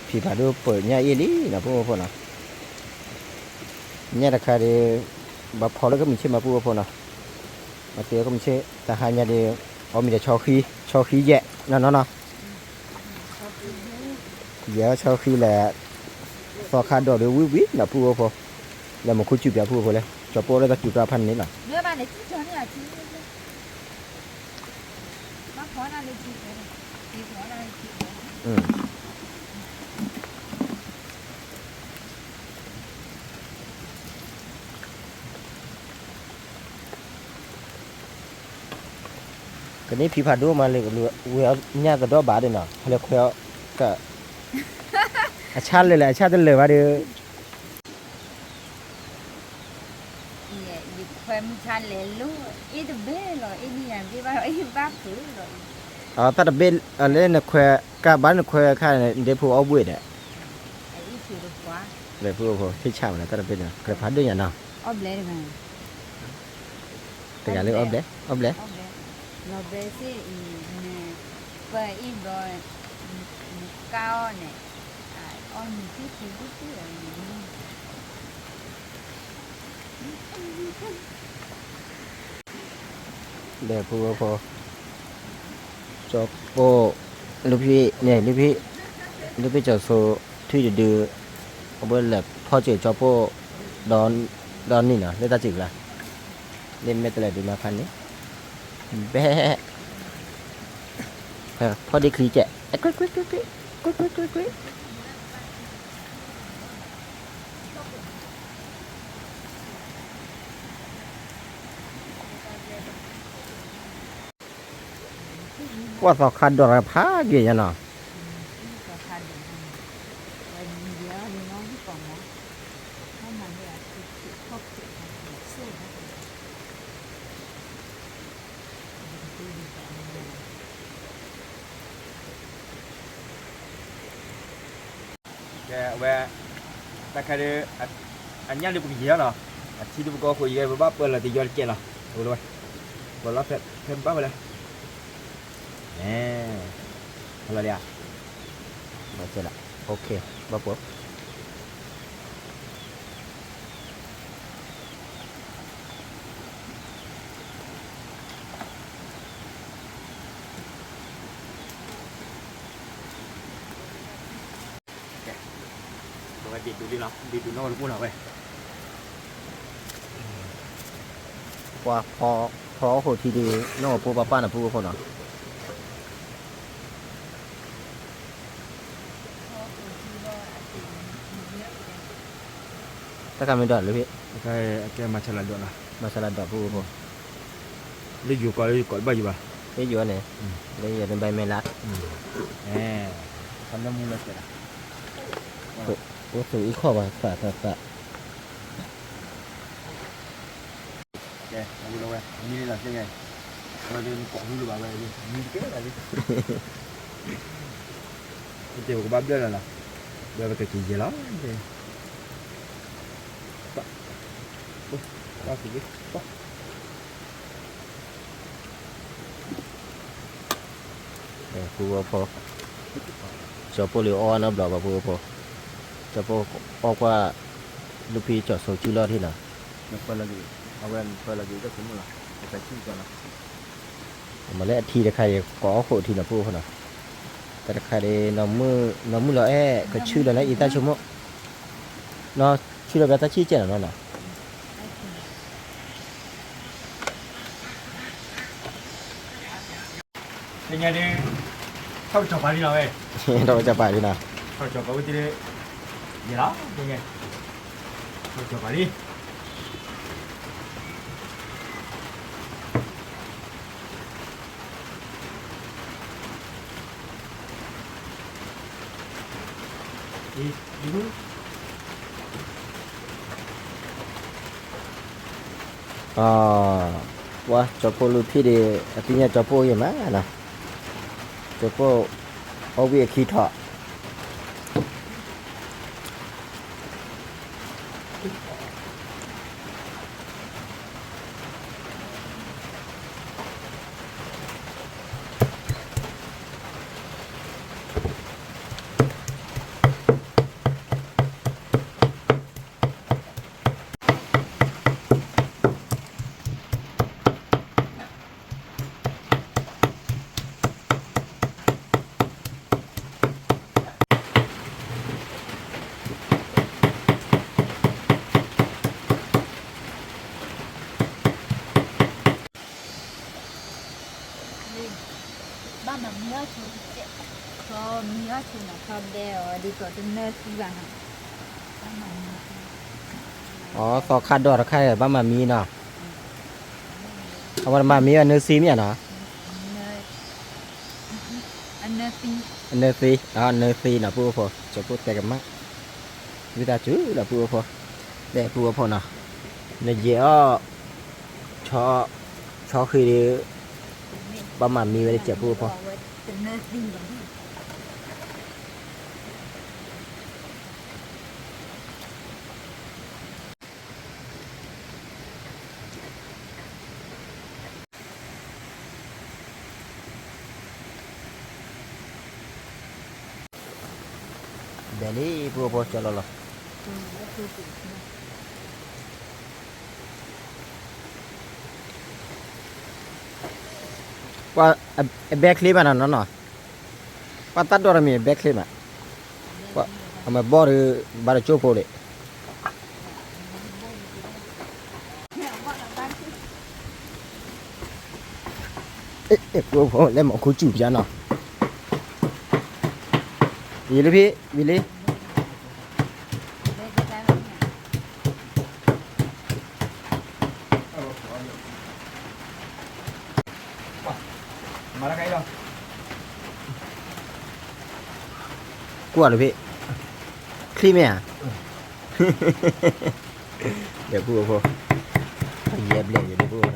ဖံဖးဒိၣ်ပၢၢ်ညၣ်အ့ၣ်လံနီၤ ပုၢ်ဖိနီၤ, ညၣ်တခါဒီး, ဘၣ်ဖီလၢကမုၢ်ဆ့ၣ်မး ပုၢ်ဖိနီၤ, မၤသ့ကမုၢ်ဆ့ၣ် တဟါညါဒီး, အီၣ်မ့ၤဒီးဆီဃံ, ဆီဃံယဲၢ်, နီၢ်နီၢ်နီၢ် ယဲၢ်ဆီဃံလဲၣ်, သီခါဒီးဒုးဝံၣ်ဝံၣ်နီၤ ပုၢ်ဖိ, လဲၤမၤခူစူၣ်ပၠး ပုၢ်ဖိလဲၣ်, ကၠီပိၢ်လၢတၢ်စူၤတၢ်ဖးန့ၣ်လီၤ. ကန့ၣ်ဖံဖးဒိၣ်မးလၢ, ဝဲအီၣ်ညၣ်ကဒီးဘၣ်ဒီးနီၤ ဟဲလၢခွဲးအီၤ, အဆၣ်လၢာ်လၢာ် အဆၣ်တလၢာ်ဘၣ်ဒီး, ယခွဲမုၢ်ဆါလဲၤလိၤ အ့ၣ်တဘ့ၣ်လီၤ အ့ၣ်န့ၣ်ယၤဘ့ၣ်ဘၣ်လီၤ အ့ၣ်ဘၣ်ဖုးလီၤ. အတၢ်တဘ့ၣ် လၢနခွဲ ကဘၣ်နခွဲခါန့ၣ် ဒ့ဖိအီၣ်ဘှ့ၣ်ဒီး ဒ့ဖိအိၣ်ဖိ ထံၣ်ဆၣ်မးန့ၣ် တၢ်တဘ့ၣ်န့ၣ် ကြၢးဖးဒိၣ်ညါနီၤ အီၣ်ဘျဲတဂၤ တဂၤလၢအီၣ်ဘျဲ အီၣ်ဘျဲ လီၤဘဲစ့ၢ်အံၤ နပၢအ့ၣ်ဘျီ နကအီၣ်န့ၣ် အီၣ်နံၤသ့ၣ်သ့ၣ်သ့ၣ် ဒီးဖိဝဲဖိ ကၠီပိၢ် လုၢ်ဖံးန့ၣ် လုၢ်ဖံး လုၢ်ဖံးကၠီၤစိ ထွံၣ်တဒု အဝဲလဲၤဖီၣ်စၢၤကၠီပိၢ် ဒီ ဒီနံၣ်နီၤ လၢတၢ်စံးကျါ လၢမဲာ်တလဲၤဒုးမၤဖးန့ၣ် ဘဲ ဖီၣ်ဒ့ချံကဲး ကွ့ၢ်ကွ့ၢ်ကွ့ၢ်ကွ့ၢ် ကွ့ၢ်ကွ့ၢ်ကွ့ၢ်ကွ့ၢ် ပှၤသီခါဒီးဖးက့ၤညါနီၤ ကဲ အဝဲ တၢ်ခါဒီး အညၣ်ဒီးပကယံာ်လီၤနီၤ, အထံဒီးပကအီၣ်ဃိးယံာ် ပဘၣ်ပၢလီၤတယီတကဲးလီၤ, အဝဲလၢဝဲ ပၢလီၤဖဲ ဖဲဘၣ်ဝဲလဲၣ်, ဟဲလီၤဒံးဧါ, ဘၣ်ကဲလီၤ, OK, ဘၣ်ပၢ ကဲ, ပဝဲဒ့ဒိးလံနီၤ, ဒ့ဒိးနီၢ်ဝဲတပူၤနီၤဝဲ, ပှၤဖီ ဖီအီၣ်ဃိးထံဒုး နီၢ်ဝဲပူၤပှၤပၢ်နီၤ ပူၤဃိနီၤ, တၢ်ခါမ့ၢ်ဒိးလၢဖဲ တၢ်ခါအကဲမၤဆါလၢဒိးနီၤ, မၤဆါလၢဒိးပူၤဃိ လၢယိၤကီးလၢယိၤကီးဘၣ်ယိၤဘၣ်, လၢယိၤန့ၣ်, လၢယိၤန့ၣ်ဘၣ်မဲာ်လၢ်, အဲ, ခီလၢမူလၢစဲးလီၤ, အိၣ်သူၣ်အံၤခီၣ်ဘၣ်သးသးသး, ကဲ, အဝဲလီၤဝဲ မံလံလီၤသ့ၣ်ညါ, အဝဲဒၣ်နကိးဟူလၢၤဘၣ်ဝဲ မံတကဲလၢၤလံ, ပကဘၣ်ဘျၢလီၤနီၤ, ဘျၢပကက့ၤယဲၢ်လီၤ, ပှၤ ပူၤဝဲဖိ, ကၠီၤပိၢ်လၢအီၣ်နီတဘျီဘၣ်ပူၤဝဲဖိ, ကၠီၤပိၢ်အီၣ်ကွၢ် လုၢ်ဖံးကၠီၤစိစုလီၢ်ထံနီၤ, အဝဲပၢလီၤက့ၤတၢ်ဆိကမိၣ်လီၤ, မ့ၢ်လၢအထံတခါအံၤ ကအီၣ်ဃိးထံနီၤပူၤဖိနီၤ, တၢ်တခါဒီး နီၢ်မုၣ်လီၤအဲၣ် ကဆူၣ်လီၤလၢအံၤတၢ်ဆိကမိၣ်, နီၢ်ဆူၣ်လီၤဘၣ်တၢ်ဆံၣ်ကဲးနီၤနီၤနီၤ တညါဒ် ထီၣ်ကစီၤပၤလံနီၤဝဲ, ထီၣ်ကစီၤပၤလံနီၤ, ထီၣ်ကစီၤပၤဝဲတ့ၢ်, ယဲၢ်လီၤ, တညါ, ထီၣ်ကစီၤပၤလံ, အ ပှၤကၠီၤဖိလုၢ်ဖံးဒီး အသ့ၣ်ညါကၠီၤဖိအိၣ်ယဲၢ်မးနီၤ, ကၠီၤဖိ အီၣ်ဝံၣ်အခံထီၣ် ဘၣ်မၤမံအီၣ်ဆိ, မံအီၣ်ဆိနီၤခီဘဲအီၤဒ်သိးတနၢသံဘၣ်နီၤ, အ သီခါဒီးတခါ ဘၣ်မၤမံနီၤ, အဝဲမၤမံအီၤနၢသံမ့ၢ်ဧါနီၤ, အနၢသံ, အနၢသံနီၤ ပူၤဖိ ကၠီၤဖိတဲကမၣ်, ဝံသးစူၤလီၤပူၤဖိ, တဲပူၤဖိနီၤ, နယဲၢ်အီၣ် ဆီဃ့ဒီး ပှၤမၤမံဝဲတစဲးဖိဖိ ဘဲလံ ဖိဖိကၠီလီၤလီၤ. ပှၤအဘဲချ့မးနီၤနီၤနီၤ, ပှၤတၢ်ဒိးတမံၤအဘဲချ့မး, အမ့ၢ်ဘီၣ်ဒီး ဘၣ်တကၠိဖိဒံး ဖိဖိ လဲၤမၤခူစူၣ်ပျါနီၤ, ယံာ်လံဖံ ယံာ်လံ. ကွၢ်လၢဖံ ချံမ့ၢ်ဧါ, ဒီပုၢ်ဖိ ယဲၢ်ဘျဲၣ်ယဒီပုၢ်ဖိနီ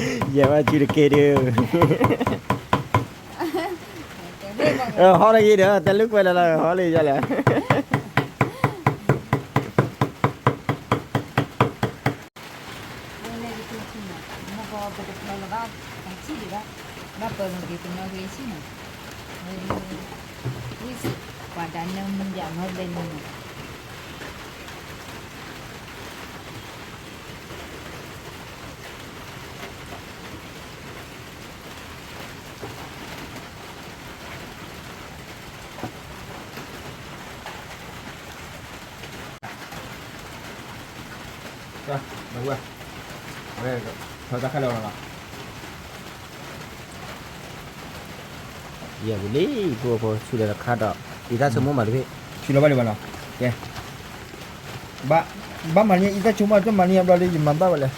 ၤ. ယဲၢ်ဘၣ်စုတက့ၢ်ဒုး, ဟီၣ်တဂ့ၤဒီး တၢ်လုၢ်ကွဲလၢလၢ ဟီၣ်လံယလဲၣ်. ဝဲလၢယကထံၣ်န့ၣ် မ့ၢ်ကီးပတဖျီလီၤဘၣ် တၢ်ဆံၣ်ဒံးဘၣ်, ဘၣ်ပၢၤလီၤက့ၤပနီၣ်ဂ့ၤဆံၣ်န့ၣ်, ဝဲဒၣ် ဝံၣ်စံး ပှၤဒၣ်နၢမူဒၣ်နီၢ်ဘဲန့ၣ်န့ၣ် ဝဲ ထီၣ်တၢ်ခါလီၤလီၤလီၤ. ယဲၢ်ပူၤလံ ဖိဖိဆူလဲၤတခါဒီး အံသၣ်ဆိကမိၣ်မးတဖ့ၣ် ဆူလီၤဘၣ်လံဘၣ်နီၤ, ကဲ ဘၣ်မၤန့ၢ်အံသၣ်ဆိကမိၣ် တမၤန့ၢ်အဘျီလံ ယမၤဘၣ်ဝဲလဲၣ်.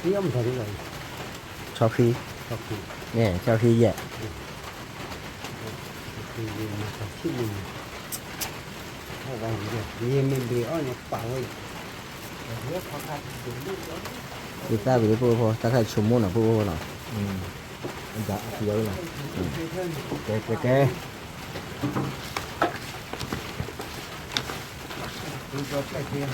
ဆီဃံ, ဆီဃံယဲၢ်, ယသးဝံၤဖိဖိ တၢ်ခါဆိကမိၣ်နီၤ ဖိဖိနီၤ, ကဲကဲကဲ တၢ်အိၣ်ပာ်လံ, တ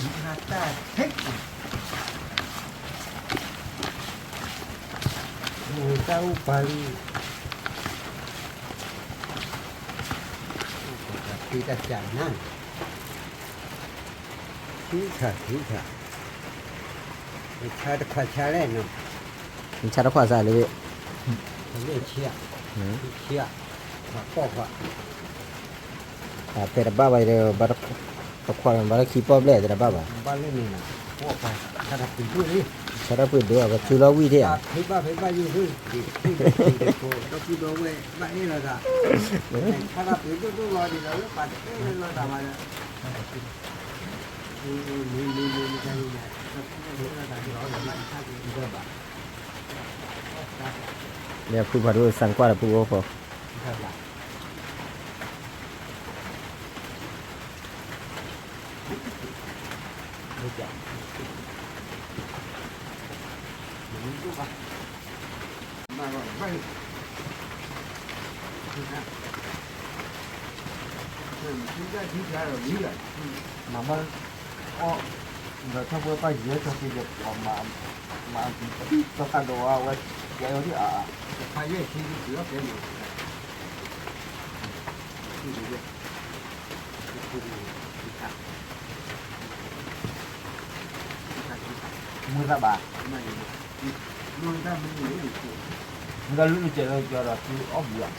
ၢ်ဖံးတၢ်စးနၤ, ထံဆးထံဆး, ဆါတခွးဆါလဲၣ်နီၤ, ဆါတခွးစးလံ, ဆါ, ခွးပီၢ်ခွး ဖဲတဘၣ်ဘၣ်ဒီး တခွးဘၣ်လၢခံပီၢ်ဘျဲၣ်တဘၣ်ဘၣ်, ဆါတၢ်ပှ့ၤဒိၣ် ပစုလီၤဝံၣ်ထံၣ်ဧါ, လဲၤဖုဖးဒိၣ်စၢ်ကွၢ်ဒီးဖုအိၣ်ဖိ မၤဘၣ်အီၣ်, ဒီးထီၣ်ဖိပၢ်ယဲၢ်ထီၣ်က့ၤဒီး မၤသီခါဒီးဝဲ ယဲၢ်ထီၣ်အါအါ, တခါယဲၢ်ဆံဒုးက့ၤအီၣ်ကဲမး, မုၢ်သၣ်ဘၣ်, မုၢ်သၣ်လုၢ်လုၢ်ကဲၤလၢကၠီဒီး သုအီၣ်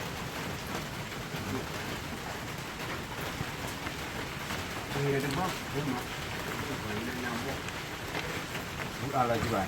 ဘှံးအီၤ, တဘၣ်, အါလီၤကဘၣ်,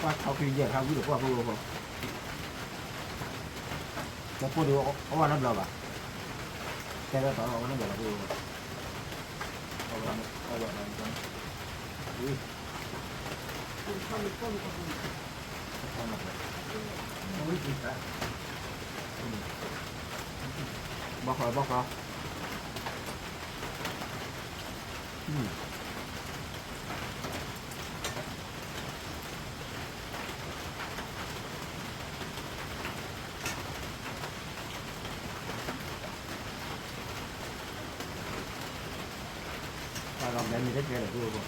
ပှၤဆီၣ်ဖံးယဲၢ်ခါဝံၤဒီးပှၤဖိဖိ, တဖိဒုးအီၣ်ဝဲနီတဘျီဘၣ်, တဲဝဲတီၤအီၣ်ဝဲနီတဘျီဘၣ်ဖိဖိ, အီၣ်ဝဲ, အီၣ်ဝဲ, ဘၣ်ဃီ, ဘၣ်ဃီ. ပှၤဂၤဘျဲမ့ၢ်တကဲလၢာ်ဖိ,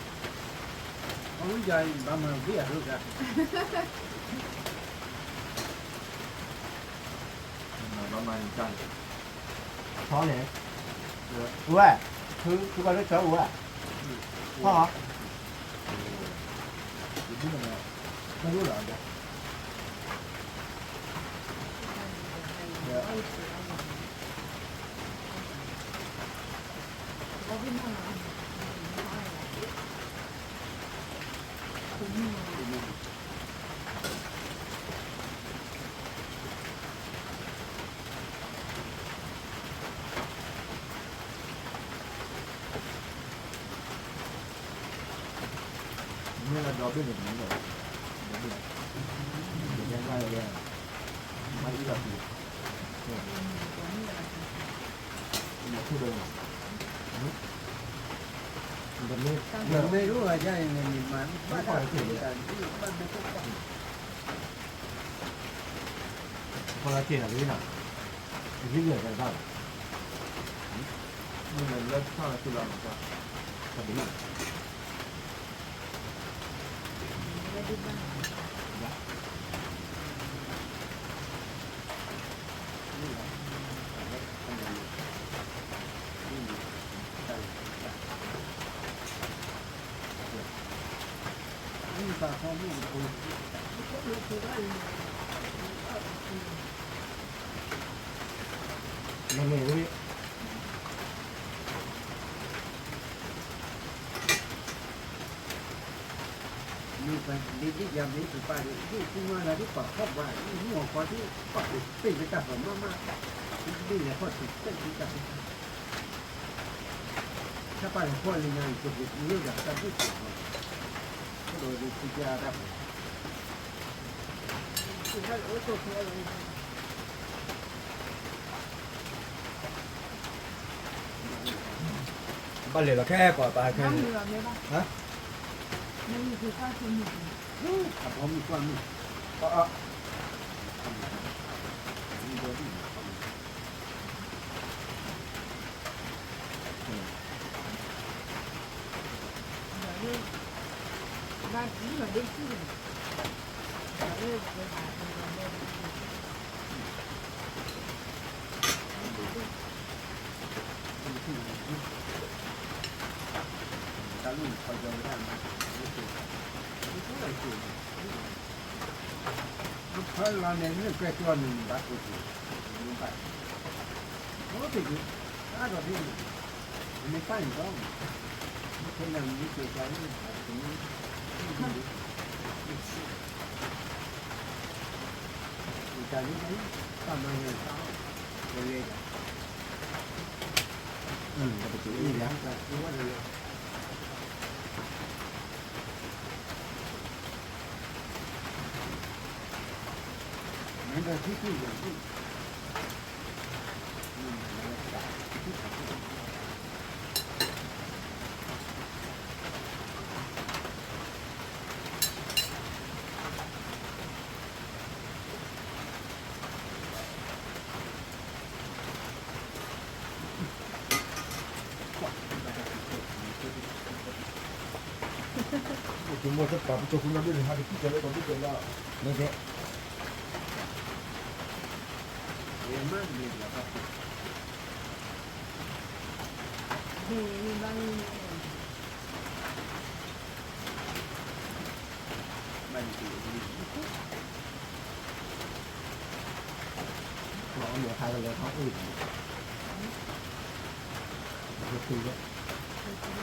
အဝဲယၤဘၣ်မၤဘ့ၣ်အဟၢကါ, ဘၣ်မၤန့ၣ်တၢ်န့ၣ်, ထီန့ၣ်, အိၣ်ဝဲ, ဖုဖုကီၢ်လၢဆၢအိၣ်ဝဲ, ထီ, တဒူၣ်လီၤ, တဒူၣ်လီၤ, ဒီး, ဒီဘ့ၣ်န့ၣ် ဒီဘ့ၣ် ဒီဘ့ၣ် ဒီဘ့ၣ် မ့ၢ်ဒ်ဝဲဒၣ်န့ၣ် မ့ၢ်မၤဘၣ်တၢ်တၢ်ဘၣ်မ့ၢ်တၢ် ဖီလာ်က့ၤနၤလံနီၤ, အဂ့ၢ်လၢတၢ်ဘၣ်ဘၣ်, မ့ၢ်လၢတၢ်လၢ်က့ၤလီၤနီၤ, တၢ်ဘၣ် နမ့ၢ်ဝဲ မ့ၢ်ပှၤဒ်ဒ်ယၤမ့ၢ်ပပၢ်ဒီး ဒ်ကူမၤလၢဒ်ပှၤဖီၣ်ပှၤ မ့ၢ်အီၤပှၤဒ်ပှၤပ့ၢ်ပတၢ်ပမၤမး ဒ်လဲၤဖီၣ်တံၢ်ပ့ၢ်ပတၢ် တၢ်ပာ်လီၤပှီၢ်လံနၤ ယကဘျုးကညိၣ်ယၤတၢ်ဘျုးက့ၤလီၤ, ဒီးဒ်ကူကၢ်တၢ်ပှၤ ဘၣ်လဲၤလီၤခဲကိးပၢ်ခဲ, အဘီမုၢ်ကွၢ်မုၢ်, အ, ဖဲလီၤန့ၣ် လၢကျဲကျီန့ၣ် ဘၣ်ကိၣ်က့ၤ, ဘၣ်, အိၣ်တက့ၤ, အါဒီးဒ်န့ၣ်, မ့ၢ်ပၢ်န့ၣ်ဒီး, မ့ၢ်ခဲနၤမ့ၢ်က့ၤတၢ်လၢ, တၢ်လၢ, တၢ်မၤန့ၣ်တၢ်, ကလဲၤ, တက့ၤအံၤယၤ မ့ၢ်ဒီးထံထံယၤ, အိၣ်က့ၤမီၢ်တပာ်ပကၠီၤဃုနၢ်ဒိၣ်န့ၣ် ဟးက့ၤထံၣ်ကလဲၤကီးဒိၣ်ကဲလီၤ, မ့ၢ်ကဲ အီၣ်မ့ၢ်အခါကလဲၤထီၣ်အိၣ်, အဃိသ့ဝဲ, အ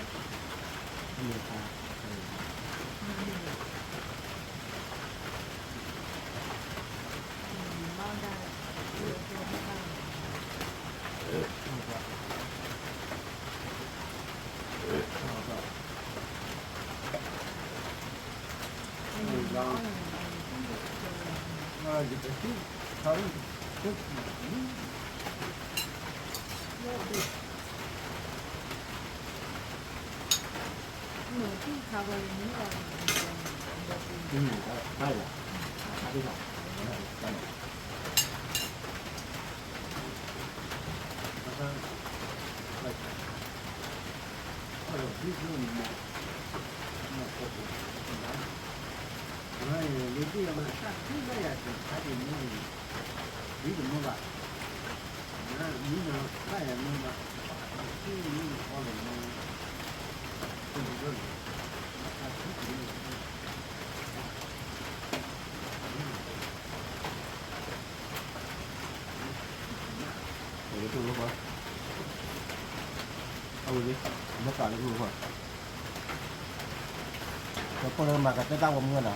မ့ၢ်အခါ, အဝဲ, မ့ၢ်ကးလၢဂုၢ်ဃီ, ကၠီဖိလၢမၤကတၢၢ်တၢ်ဂီၤမူနီၤ,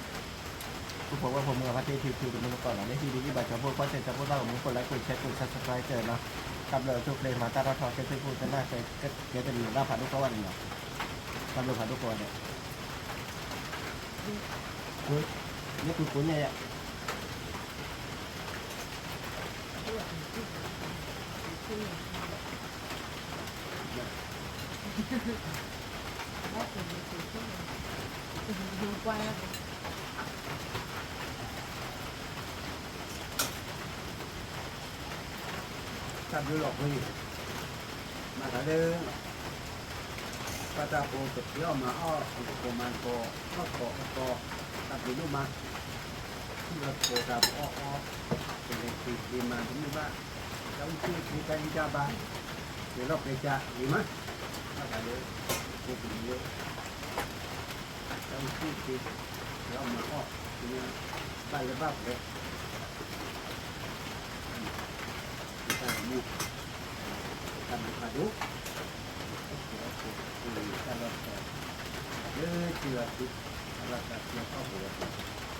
ပုၢ်ဖိဝဲၢ်ဖိမုၢ်ဂၤဖါတံၢ်ထံထံတမုၢ်ကီၢ်နီၤ, လၢဟံၣ်ဒ်အံၤဘၣ်ကၠီဖိကွၢ်စဲၣ်ကၠီဖိသၣ်ဂီၤမူ ကိးlike ကိးshareကိးsubscribeနီၤ, တၢ်ဘျုးအဆိၣ်ချ့မၤတၢ်ထီၣ်ထီကဲသုဖှိၣ်သနာ်က့ ကဲတနံၤလၢ်ဖးဒိၣ်ကိးဂၤဒဲးနီၤ, တၢ်ဘျုးဖးဒိၣ်ကိးဂၤဒဲး. လၢပူၤကိးညါယၤ တၢ်ဘျုးလီၤဖိန့ၣ် မၤသးလၢ ပှၤတၢ်ဖိကဖံးအီၣ်မၤအီၣ် ကကိးမၤသကိး အီၣ်သကိးအီသကိး တၢ်ဘျုးဒိၣ်မး ထံၣ်လီၤသကိးတၢ်ပအီၣ်အီ ကလဲၤက့ၤက့ၤမၤတမ့ၢ်ဘၣ် တၢ်အိၣ်ဆူၣ်အိၣ်ချ့တၢ်ဂံၢ်တၢ်ဘါ ကဲထီၣ်ကဲစးဂ့ၤမး ဘၣ်သးလၢ ဖိကလံၤလၢ တၢ်အိၣ်ဆူၣ်အိၣ်ချ့ ကဲထီၣ်မၤအီၣ် ကညါ ဘၣ်လၢဘၣ်ပှဲၤ တၢ်မူ တၢ်မူဖးဒိၣ် အိၣ်ခိးအိၣ်ခိး တၢ်လီၢ်တၢ် လၢထံလီၤထံ တၢ်လီၢ်တၢ်ကျဲထီၣ်ပဝဲ ထံလီၤတၢ်တပူၤန့ၣ်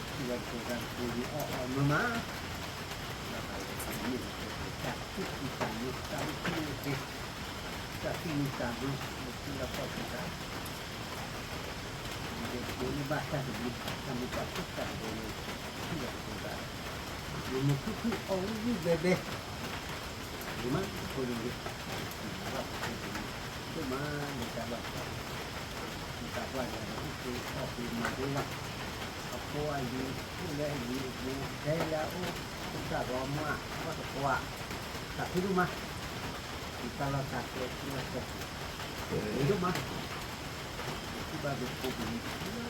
အီၣ်အီမုာ်မး ဘၣ်သးလၢတၢ်မူ တၢ်သူၣ်ဖှံသးညီ တၢ်အိၣ်ဆူၣ်အိၣ်ချ့ တၢ်သူၣ်မံသးမုာ် လၢထံလီၤကီၢ်ပူၤတၢ် ယကဒိးန့ၢ်ဘၣ်တၢ်တမံၤ တၢ်မ့ၢ်တၢ်ဖှိၣ်တၢ်ဘိလၢ ထံလီၤကီၢ်ပူၤတၢ် ယမုာ်ခုၣ်ခုၣ်အီၣ်ဝံၣ်ဝံၣ်ဘဲဘဲ ယမၤဖိန့ၣ် ယမၤလီၤဖိန့ၣ် ဒိၣ်မးလၢတၢ်လီၢ်တၢ် ယသးပှၢ်ယၤဒီးအိၣ်က့ၤအီၣ်က့ၤမၤဒိၣ်လီၤ အဖိအလံၤ အိၣ်လၢအလံၤအပူၤ ဖဲလၢအအိၣ် အိၣ်တၢ်ဂီၤမူ အီၣ်တကွၢ် တၢ်ဖှံဒိၣ်မး ယတၢ်လီၢ်တၢ်ကျဲထံလီၤကီၢ်ပူၤ ဂ့ၤဒိၣ်မး ယထံၣ်ဘၣ်ပဖိပလံၤ အ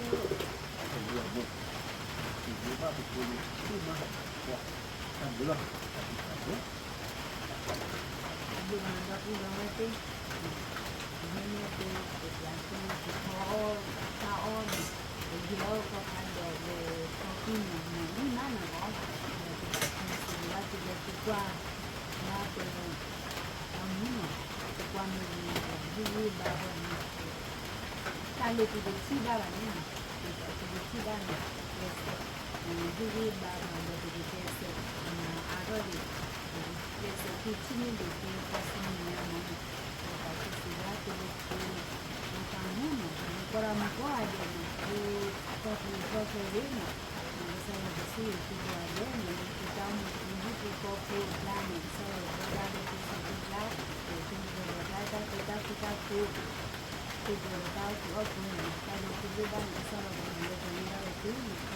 လီၤမူ ယထံၣ်ဘၣ်ပဖိပလံၤဒိၣ်မး တၢ်ဘျုးလီၤ တၢ်ဘျုးလီၤ အဘျုးမးဒီပုၢ်ဒီဝဲၢ်သ့ၣ်, မ့မ့ၢ်သု ပပျးသု ပဖီအီၣ်ဒီး ပဟ့ၣ်အီၣ်ကီၢ်ခါဒီး ပဖီကွံာ်န့ၣ် မၤဝံၤမးနီၤလီၤ, ဒီးပဘၣ်စံးစ့ၢ်ကီးသုလၢသုကွၢ် လၢပ အမူနီၤ, ပကွၢ်မ့ၢ်ဝံၤဒီး ဟ့ၣ်ဂံၢ်ဘါပှၤန့ၣ် တၢ်လၢသုတထံၣ်ဘၣ်ဘၣ်န့ၣ်နီၤ, သုတထံၣ်ဘၣ်န့ၣ် ကျဲးစၢး ဟ့ၣ်ဂံၢ်ဘါပှၤဒီး ပကကျဲးစၢး မၤအါထီၣ်ဒံး ကျဲးစၢးသုထံၣ်န့ၢ်ဒံးသု တၢ်ဆူမဲာ်ညါမးနီၤ, ဒီးပဘၣ်စံးစ့ၢ်ကီးသုလၢသု မူတၢ်မူနီၤ, မ့ၢ်ကွၢ်တၢ်မူကိးဂၤဒဲးနီၤ, သုအတၢ်ပူၤဖျဲးဂ့ၤနီၤ, ကစၢ်ယွၤကဆိၣ်ဂ့ၤသုကိးဂၤဒဲးနီၤ, လၢသုတၢ်အိၣ်မူသုဟံၣ်ဖိဃီဖိအကျါန့ၣ် ကစၢ်ယွၤကပၢဘၣ်လၢသုစိၤသုကျါ, ဒီးသုကပၢၤဒီးတၢ်အဲၣ်တၢ်ကွံတၢ်ဃူတၢ်ဖိး သုကပၢၤဒီးတၢ်အီၣ်ကုာ်အီၣ်ပူၤန့ၣ် တၢ်လၢသုလိၣ်ဘၣ်န့ၣ် ကစၢ်ယွၤကမၤလၢပှဲၤန့ၢ်ဒၣ်ဝဲသုန့ၣ်,